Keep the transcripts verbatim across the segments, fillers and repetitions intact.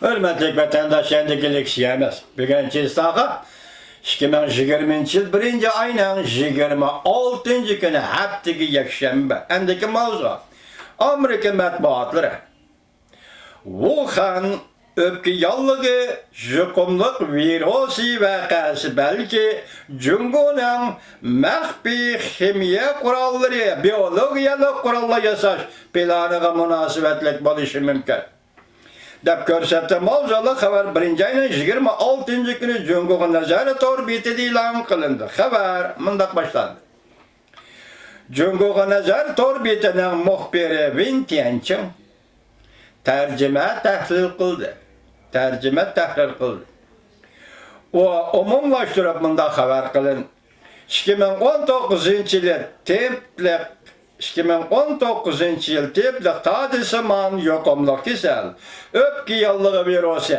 ھۆرمەتلىك ۋەتەنداش، ئەندىكى لېكسىيەمىز بۈگۈن چېستاغا ئىككى مىڭ يىگىرمىنچى يىل بىرىنچى ئاينىڭ يىگىرمە ئالتىنچى كۈنى، ھەپتىكى يەكشەنبە. ئەندىكى ماۋزۇ: ئامېرىكا مەتبۇئاتلىرى ۋۇخەن ئۆپكە ياللۇغى يۇقۇملۇق ۋىرۇسى ۋەقەسى بەلكى جۇڭگونىڭ مەخپىي خىمىيە قوراللىرى، بىئولوگىيەلىك قوراللار ياساش پىلانىغا مۇناسىۋەتلىك بولۇشى مۇمكىن، دەپ كۆرسەتتى. ماۋزۇلۇق خەۋەر بىرىنچى ئاينىڭ يىگىرمە ئالتىنچى كۈنى جۇڭگوغا نەزەر تور بېتىدە ئېلان قىلىندى. خەۋەر مۇنداق باشلاندى: جۇڭگوغا نەزەر تور بېتىنىڭ مۇخبىرى ۋېن تيەنچىڭ تەرجىمە تەھلىل قىلدى. تەرجىمە تەھرىر قىلدى. ئۇ ئومۇملاشتۇرۇپ مۇنداق خەۋەر قىلىندى: ئىككى مىڭ ئون توققۇزىنچى يىلى تىپلىق، ئىككى مىڭ ئون توققۇزىنچى يىل تىپلىق تاجسىمان يۇقۇملۇق كېسەل، ئۆپكە ياللۇغى ۋىرۇسى،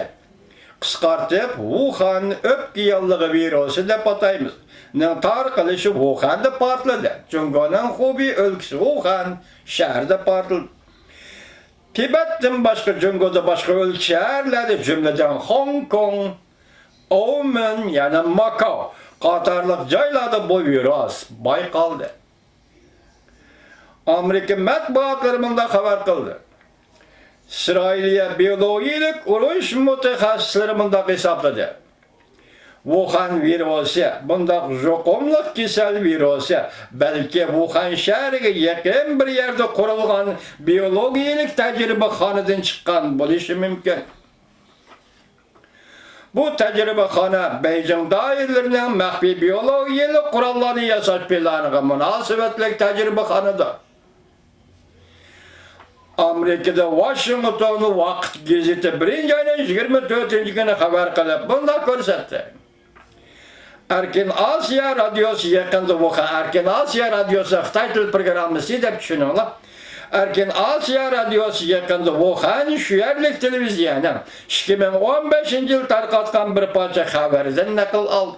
قىسقارتىپ ۋۇخەن ئۆپكە ياللۇغى ۋىرۇسى دەپ ئاتايمىز، نىڭ تارقىلىشى ۋۇخەندە پارتلىدى. جۇڭگونىڭ خۇبېي ئۆلكىسى ۋۇخەن شەھىرىدە پارتلىدى. تىبەتتىن باشقا جۇڭگودا باشقا ئۆلكە شەھەرلەردە، جۈملىدىن خوڭكوڭ، ئومېن، يەنە ماكاۋ قاتارلىق جايلاردا بۇ ۋىرۇس بايقالدى. ئامېرىكا مەتبۇئاتلىرى مۇنداق خەۋەر قىلدى: ئىسرائىلىيە بىئولوگىيەلىك ئۇرۇش مۇتەخەسسىسلىرى مۇنداق ھېسابلىدى: ۋۇخەن ۋىرۇسى، بۇنداق يۇقۇملۇق كېسەل ۋىرۇسى، بەلكى ۋۇخەن شەھىرىگە يېقىن بىر يەردە قۇرۇلغان بىئولوگىيەلىك تەجرىبىخانىدىن چىققان بولۇشى مۇمكىن. بۇ تەجرىبىخانا بېيجىڭ دائىرىلىرىنىڭ مەخپىي بىئولوگىيەلىك قوراللارنى ياساش پىلانىغا مۇناسىۋەتلىك تەجرىبىخانىدۇر. ئامېرىكىدا ۋاشىنگتون ۋاقىت گېزىتى بىرىنچى ئاينىڭ يىگىرمە تۆتىنچى كۈنى خەۋەر قىلىپ، مۇنداق كۆرسەتتى: ئەركىن ئاسىيا رادىيوسى يېقىندا ۋۇخەن، ئەركىن ئاسىيا رادىيوسى خىتاي تىل پروگراممىسى دەپ چۈشىنىڭلار. ئەركىن ئاسىيا رادىيوسى يېقىندا ۋۇخەن شۇ يەرلىك تېلېۋىزىيەنىڭ ئىككى مىڭ ئون بەشىنچى يىل تارقاتقان بىر پارچە خەۋىرىدىن نەقىل ئالدى.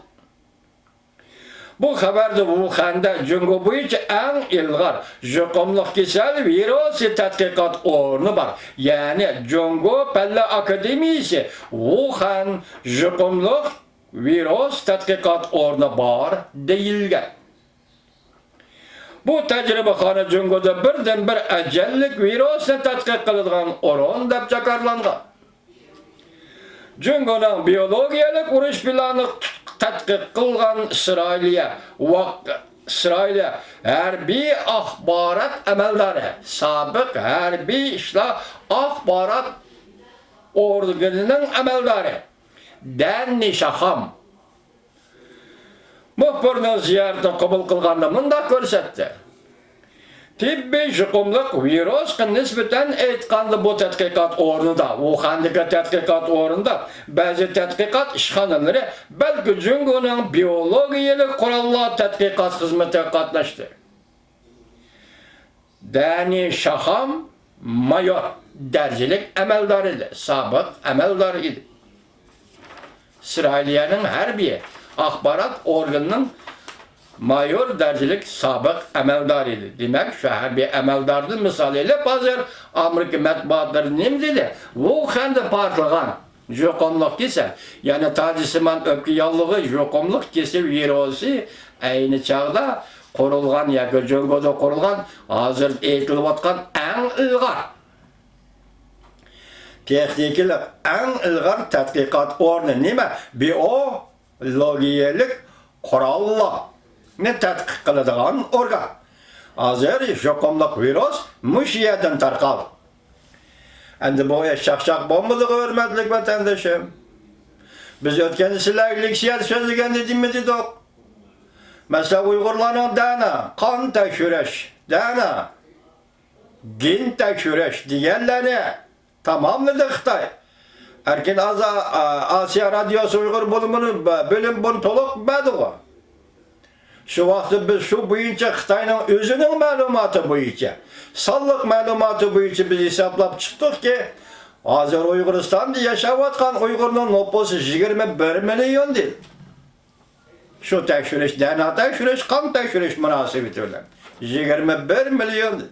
بۇ خەۋەردە ۋۇخەندە جۇڭگو بويىچە ئەڭ ئىلغار يۇقۇملۇق كېسەل ۋىرۇسى تەتقىقات ئورنى بار، يەنى جۇڭگو پەنلەر ئاكادېمىيىسى ۋۇخەن يۇقۇملۇق ۋىرۇس تەتقىقات ئورنى بار دېيىلگەن. بۇ تەجرىبىخانا جۇڭگودا بىردىنبىر ئەجەللىك ۋىرۇسنى تەتقىق قىلىدىغان ئورۇن دەپ جاكارلانغان. جۇڭگونىڭ بىئولوگىيەلىك ئۇرۇش پىلانى تەتقىق قىلغان ئىسرائىلىيە ۋاق-، ئىسرائىلىيە ھەربىي ئاخبارات ئەمەلدارى، سابىق ھەربىي ئىشلار ئاخبارات ئورگىنىنىڭ ئەمەلدارى دەنى شاخام مۇخبىرنىڭ زىيارىتىنى قوبۇل قىلغاندا مۇنداق كۆرسەتتى: تېببىي يۇقۇملۇق ۋىرۇسقا نىسبەتەن ئېيتقاندا، بۇ تەتقىقات ئورنىدا، ۋۇخەندىكى تەتقىقات ئورنىدا بەزى تەتقىقات ئىشخانىلىرى، بەلكى جۇڭگونىڭ بىئولوگىيەلىك قوراللار تەتقىقات خىزمىتىگە قاتناشتى. دەنى شاخام مايور دەرىجىلىك ئەمەلدار ئىدى، سابىق ئەمەلدار ئىدى. ئىسرائىلىيەنىڭ ھەربىي ئاخبارات ئورگىنىنىڭ مايور دەرىجىلىك سابىق ئەمەلدار ئىدى. دېمەك، شۇ ھەربىي ئەمەلداردىن مىسال ئېلىپ، ھازىر ئامېرىكا مەتبۇئاتلىرى نېمە دېدى؟ ۋۇخەندە پارتلىغان يۇقۇملۇق كېسەل، يەنى تاجسىمان ئۆپكە ياللۇغى يۇقۇملۇق كېسەل ۋىرۇسى ئەينى چاغدا قۇرۇلغان ياكى جۇڭگودا قۇرۇلغان، ھازىر ئېيتىلىۋاتقان ئەڭ ئىلغار، تېخنىكىلىق ئەڭ ئىلغار تەتقىقات ئورنى نېمە؟ بىئولوگىيەلىك قوراللارنى تەتقىق قىلىدىغان ئورگان. ھازىر يۇقۇملۇق ۋىرۇس مۇشۇ يەردىن تارقالدى. ئەمدى بۇ ئىش چاقچاق بولمىدىغۇ، ھۆرمەتلىك ۋەتەندىشىم؟ بىز ئۆتكەندە سىلەرگە لېكسىيەدە سۆزلىگەندە نېمە دېدۇق؟ مەسىلەن، ئۇيغۇرلارنىڭ دەنە قان تەكشۈرۈش، دەنە گېن تەكشۈرۈش دېگەنلەرنى تاماملىدى خىتاي. ئەركىن ئازا-، ئا-، ئاسىيا رادىيوسى ئۇيغۇر بۆلۈمىنى، بۆلۈم بۇنى تولۇق بەردىغۇ. شۇ ۋاقىتتا بىز شۇ بويىچە خىتاينىڭ ئۆزىنىڭ مەلۇماتى بويىچە، سانلىق مەلۇماتى بويىچە بىز ھېسابلاپ چىقتۇقكى، ھازىر ئۇيغۇرىستاندا ياشاۋاتقان ئۇيغۇرنىڭ نوپۇسى يىگىرمە بىر مىليون دېدى. شۇ تەكشۈرۈش، دەنە تەكشۈرۈش، قان تەكشۈرۈش مۇناسىۋىتى بىلەن يىگىرمە بىر مىليون دېدى.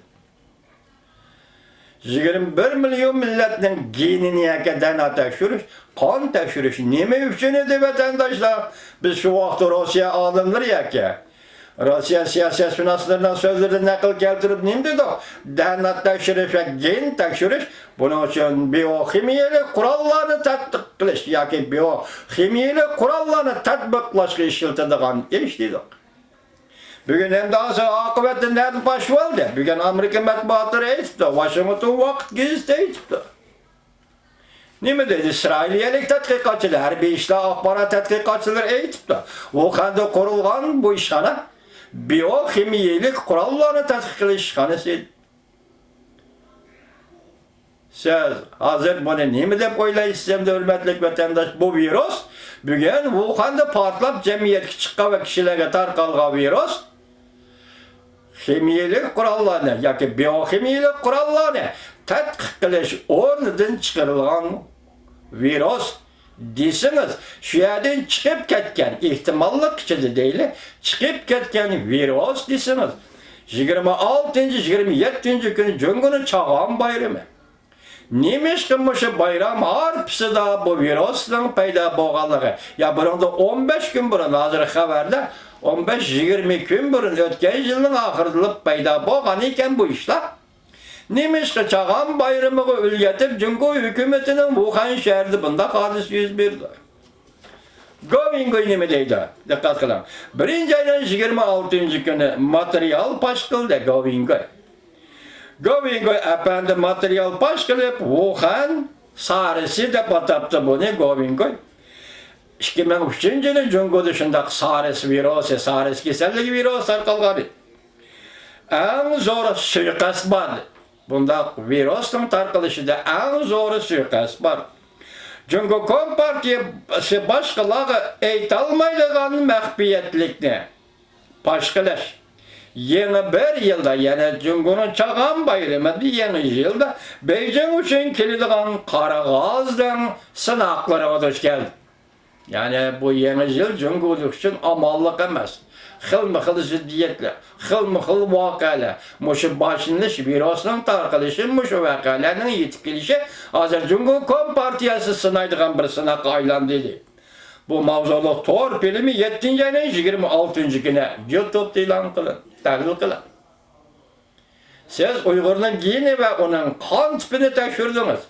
يىگىرمە بىر مىليون مىللەتنىڭ گېنىنى ياكى دېئېنئې تەكشۈرۈش، قان تەكشۈرۈش نېمە ئۈچۈن ئىدى، ۋەتەنداشلار؟ بىز شۇ ۋاقىتتا روسىيە ئالىملىرى ياكى روسىيە سىياسىيەتشۇناسلىرىنىڭ سۆزلىرىدىن نەقىل كەلتۈرۈپ نېمە دېدۇق؟ دېئېنئې تەكشۈرۈش ۋە گېن تەكشۈرۈش بۇنىڭ ئۈچۈن بىيوخىمىيەلىك قوراللارنى تەتقىق قىلىش ياكى بىيوخىمىيەلىك قوراللارنى تەتبىقلاشقا ئىشلىتىدىغان ئىش دېدۇق. بۈگۈن ئەمدى ھازىر ئاقىۋەتتە نەدە پاش بولدى؟ بۈگۈن ئامېرىكا مەتبۇئاتلىرى ئېيتىپتۇ، ۋاشىنگتون ۋاقىت گېزىتى ئېيتىپتۇ. نېمە دەيدۇ؟ ئىسرائىلىيەلىك تەتقىقاتچىلار، ھەربىي ئىشلار ئاخبارات تەتقىقاتچىلىرى ئېيتىپتۇ. ۋۇخەندە قۇرۇلغان بۇ ئىشخانا بىيوخىمىيەلىك قوراللارنى تەتقىق قىلىش ئىشخانىسى. سىز ھازىر بۇنى نېمە دەپ ئويلايسىز ئەمدى، ھۆرمەتلىك ۋەتەنداش؟ بۇ ۋىرۇس بۈگۈن ۋۇخەندە پارتلاپ جەمئىيەتكە چىققان ۋە كىشىلەرگە تارقالغان ۋىرۇس خىمىيەلىك قوراللارنى ياكى بىيوخىمىيەلىك قوراللارنى تەتقىق قىلىش ئورنىدىن چىقىرىلغان ۋىرۇس دېسىڭىز، شۇ يەردىن چىقىپ كەتكەن، ئېھتىماللىق ئىچىدە دەيلى، چىقىپ كەتكەن ۋىرۇس دېسىڭىز، يىگىرمە ئالتىنچى، يىگىرمە يەتتىنچى كۈنى جۇڭگونىڭ چاغان بايرىمى. نېمىشقا مۇشۇ بايرام ھارپىسىدا بۇ ۋىرۇسنىڭ پەيدا بولغانلىقى، يا بۇنىڭدىن ئون بەش كۈن بۇرۇن، ھازىر خەۋەردە ئون بەش يىگىرمە كۈن بۇرۇن، ئۆتكەن يىلنىڭ ئاخىرىدىلا پەيدا بولغان ئىكەن بۇ ئىشلار. نېمىشقا چاغان بايرىمىغا ئۈلگە ئېتىپ، جۇڭگو ھۆكۈمىتىنىڭ ۋۇخەن شەھىرىدە بۇنداق ھادىسە يۈز بېرىدۇ؟ گو ۋېنگۇي نېمە دەيدۇ؟ دىققەت قىلىڭ. بىرىنچى ئاينىڭ يىگىرمە ئالتىنچى كۈنى ماتېرىيال پاش قىلدى گو ۋېنگۇي. گو ۋېنگۇي ئەپەندى ماتېرىيال پاش قىلىپ، ۋۇخەن سارىسى دەپ ئاتاپتۇ بۇنى گو ۋېنگۇي. ئىككى مىڭ ئۈچىنچى يىلى جۇڭگودا شۇنداق سارىس ۋىرۇسى، سارىس كېسەللىكى ۋىرۇسى تارقالغان ئىدى. ئەڭ زور سۇيىقەست بار. بۇنداق ۋىرۇسنىڭ تارقىلىشىدا ئەڭ زور سۇيىقەست بار. جۇڭگو كومپارتىيەسى باشقىلارغا ئېيتالمايدىغان مەخپىيەتلىكنى پاش قىلىش. يېڭى بىر يىلدا، يەنى جۇڭگونىڭ چاغان بايرىمىدا، يېڭى يىلدا بېيجىڭ ئۈچۈن كېلىدىغان قارا غازنىڭ سىناقلىرىغا دۇچ كەلدى. يەنى بۇ يېڭى يىل جۇڭگولۇق ئۈچۈن ئامانلىق ئەمەس. خىلمۇ خىل زىددىيەتلەر، خىلمۇ خىل ۋەقەلەر، مۇشۇ باشلىنىش، ۋىرۇسنىڭ تارقىلىشى، مۇشۇ ۋەقەلەرنىڭ يېتىپ كېلىشى ھازىر جۇڭگو كومپارتىيەسى سىنايدىغان بىر سىناققا ئايلاندى، دېدى. بۇ ماۋزۇلۇق تور فىلىمى يەتتىنچى ئاينىڭ يىگىرمە ئالتىنچى كۈنى يۇتۇبتا ئېلان قىلىندى. تەھلىل قىلىڭ. سىز ئۇيغۇرنىڭ گېنى ۋە ئۇنىڭ قان تىپىنى تەكشۈردىڭىز.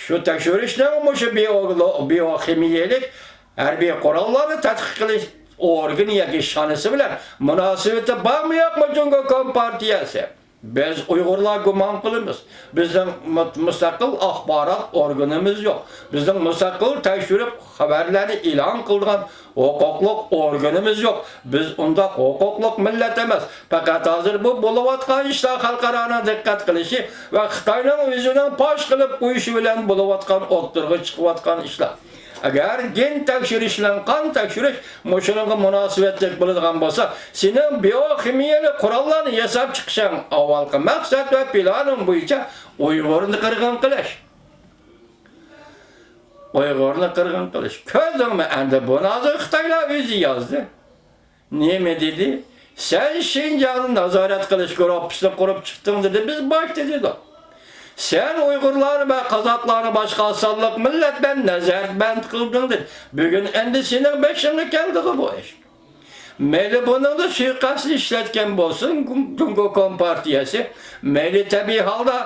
شۇ تەكشۈرۈشنىڭ مۇشۇ بىئولو-، بىئوخىمىيەلىك ھەربىي قوراللارنى تەتقىق قىلىش ئورگىنى ياكى ئىشخانىسى بىلەن مۇناسىۋىتى بارمۇ يوقمۇ جۇڭگو كومپارتىيەسى؟ بىز ئۇيغۇرلار گۇمان قىلىمىز. بىزنىڭ مۇت-، مۇستەقىل ئاخبارات ئورگىنىمىز يوق. بىزنىڭ مۇستەقىل تەكشۈرۈپ خەۋەرلەرنى ئېلان قىلىدىغان ھوقۇقلۇق ئورگىنىمىز يوق. بىز ئۇنداق ھوقۇقلۇق مىللەت ئەمەس. پەقەت ھازىر بۇ بولۇۋاتقان ئىشلار خەلقئارانىڭ دىققەت قىلىشى ۋە خىتاينىڭ ئۆزىنىڭ پاش قىلىپ قويۇشى بىلەن بولۇۋاتقان، ئوتتۇرىغا چىقىۋاتقان ئىشلار. ئەگەر گېن تەكشۈرۈش بىلەن قان تەكشۈرۈش مۇشۇنىڭغا مۇناسىۋەتلىك بولىدىغان بولسا، سېنىڭ بىئوخىمىيەلىك قوراللارنى ياساپ چىقىشىڭ ئاۋۋالقى مەقسەت ۋە پىلانىڭ بويىچە ئۇيغۇرنى قىرغىن قىلىش. ئۇيغۇرنى قىرغىن قىلىش. كۆردۈڭمۇ ئەمدى بۇنى ھازىر خىتايلار ئۆزى يازدى. نېمە دېدى؟ سەن شىنجاڭنى نازارەت قىلىش گۇرۇپپىسىنى قۇرۇپ چىقتىڭ دېدى، بىز باشتا دېدۇق. سەن ئۇيغۇرلارنى ۋە قازاقلارنى باشقا ئاز سانلىق مىللەت بىلەن نەزەربەند قىلدىڭ دېدى. بۈگۈن ئەمدى سېنىڭ بېشىڭغا كەلدىغۇ بۇ ئىش. مەيلى بۇنىڭدا سۇيىقەستنى ئىشلەتكەن بولسۇن جۇڭگو كومپارتىيەسى، مەيلى تەبىئىي ھالدا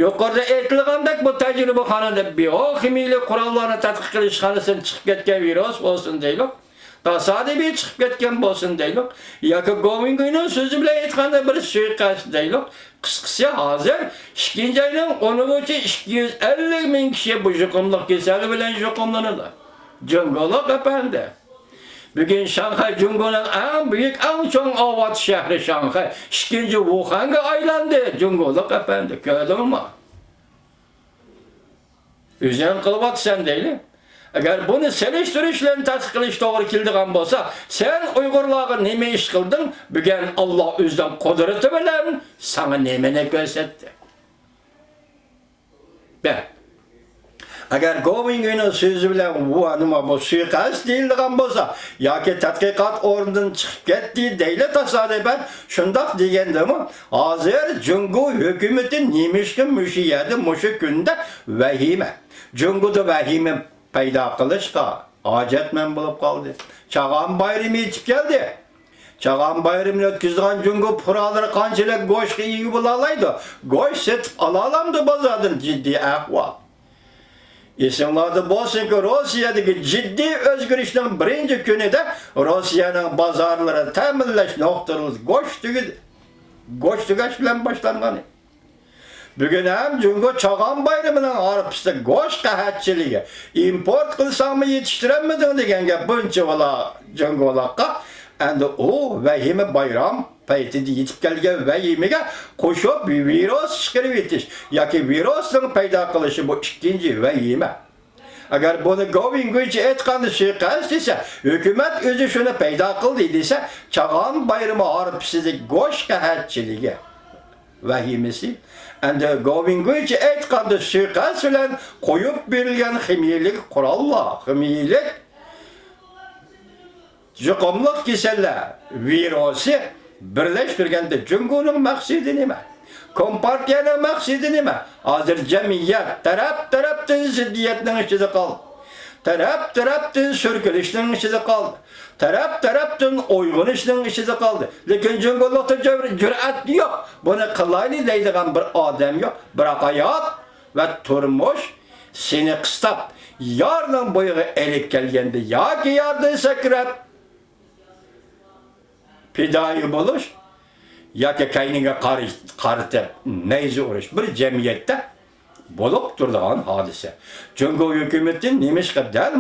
يۇقىرىدا ئېيتىلغاندەك بۇ تەجرىبىخانىدا بىئوخىمىيەلىك قوراللارنى تەتقىق قىلىش ئىشخانىسىدىن چىقىپ كەتكەن ۋىرۇس بولسۇن دەيلۇق. تاسادىپىي چىقىپ كەتكەن بولسۇن دەيلۇق، ياكى گوۋېنگۇينىڭ سۆزى بىلەن ئېيتقاندا بىر سۇيىقەست دەيلۇق. قىسقىسى، ھازىر ئىككىنچى ئاينىڭ ئونىغىچە ئىككى يۈز ئەللىك مىڭ كىشى بۇ يۇقۇملۇق كېسەل بىلەن يۇقۇملىنىدۇ. جۇڭگولۇق ئەپەندى. بۈگۈن شاڭخەي جۇڭگونىڭ ئەڭ بۈيۈك، ئەڭ چوڭ ئاۋات شەھىرى شاڭخەي ئىككىنچى ۋۇخەنگە ئايلاندى. جۇڭگولۇق ئەپەندى، كۆردۈڭمۇ؟ ئۆزۈڭ قىلىۋاتىسەن دەيلى. ئەگەر بۇنى سېلىشتۇرۇش بىلەن تەتقىق قىلىش توغرا كېلىدىغان بولسا، سەن ئۇيغۇرلارغا نېمە ئىش قىلدىڭ؟ بۈگۈن ئاللا ئۆزىنىڭ قۇدرىتى بىلەن ساڭا نېمىنى كۆرسەتتى؟ بە. ئەگەر گوۋىڭگۈينىڭ سۆزى بىلەن ۋۇ نېمە بۇ سۇيىقەست دېيىلىدىغان بولسا ياكى تەتقىقات ئورنىدىن چىقىپ كەتتى دەيلى تاسادىپەن، شۇنداق دېگەندىمۇ، ھازىر جۇڭگو ھۆكۈمىتى نېمىشقا مۇشۇ يەردە مۇشۇ كۈندە ۋەھىمە، جۇڭگودا ۋەھىمە پەيدا قىلىشقا ھاجەتمەن بولۇپ قالدى. چاغان بايرىمى يېتىپ كەلدى. چاغان بايرىمىنى ئۆتكۈزىدىغان جۇڭگو پۇقرالىرى قانچىلىك گۆشكە ئىگە بولالايدۇ؟ گۆش سېتىپ ئالالامدۇ بازاردىن؟ جىددىي ئەھۋال. ئېسىڭلاردا بولسۇنكى، روسىيەدىكى جىددىي ئۆزگىرىشنىڭ بىرىنچى كۈنىدە روسىيەنىڭ بازارلىرى تەمىنلەش نۇقتىلىرىدا گۆش تۈگىدى. گۆش تۈگەش بىلەن باشلانغان. بۈگۈن ھەم جۇڭگو چاغان بايرىمىنىڭ ھارپىسىدا گۆش قەھەتچىلىكى، ئىمپورت قىلساڭمۇ يېتىشتۈرەلمىدىڭ دېگەن گەپ بۇنچىۋالا جۇڭگولۇققا. ئەمدى ئۇ ۋەھىمە بايرام پەيتىدە يېتىپ كەلگەن ۋەھىمىگە قوشۇپ ۋىرۇس چىقىرىۋېتىش ياكى ۋىرۇسنىڭ پەيدا قىلىشى بۇ ئىككىنچى ۋەھىمە. ئەگەر بۇنى گوۋىڭگۈيچى ئېيتقاندا سۇيىقەست دېسە، ھۆكۈمەت ئۆزى شۇنى پەيدا قىلدى دېسە، چاغان بايرىمى ھارپىسىدىكى گۆش قەھەتچىلىكى ۋەھىمىسى. ئەمدى گوۋىڭگۈيچى ئېيتقاندا سۇيىقەست بىلەن قويۇپ بېرىلگەن خىمىيىلىك قوراللار، خىمىيىلىك يۇقۇملۇق كېسەللەر ۋىرۇسى بىرلەشتۈرگەندە جۇڭگونىڭ مەقسىتى نېمە؟ كومپارتىيەنىڭ مەقسىتى نېمە؟ ھازىر جەمئىيەت تەرەپ-تەرەپتىن زىددىيەتنىڭ ئىچىدە قالدى. تەرەپ-تەرەپتىن سۈركىلىشنىڭ ئىچىدە قالدى. تەرەپ-تەرەپتىن ئويغىنىشنىڭ ئىچىدە قالدى. لېكىن جۇڭگولۇقتا جۈر-، جۈرئەت يوق. بۇنى قىلايلى دەيدىغان بىر ئادەم يوق. بىراق ھايات ۋە تۇرمۇش سېنى قىستاپ، يارنىڭ بويىغا ئېلىپ كەلگەندە ياكى ياردىن سەكرەپ پىدائىي بولۇش ياكى كەينىگە قارا-، قارىتىپ نەيزە ئۇرۇش بىر جەمئىيەتتە بولۇپ تۇرىدىغان ھادىسە. جۇڭگو ھۆكۈمىتى نېمىشقا دەل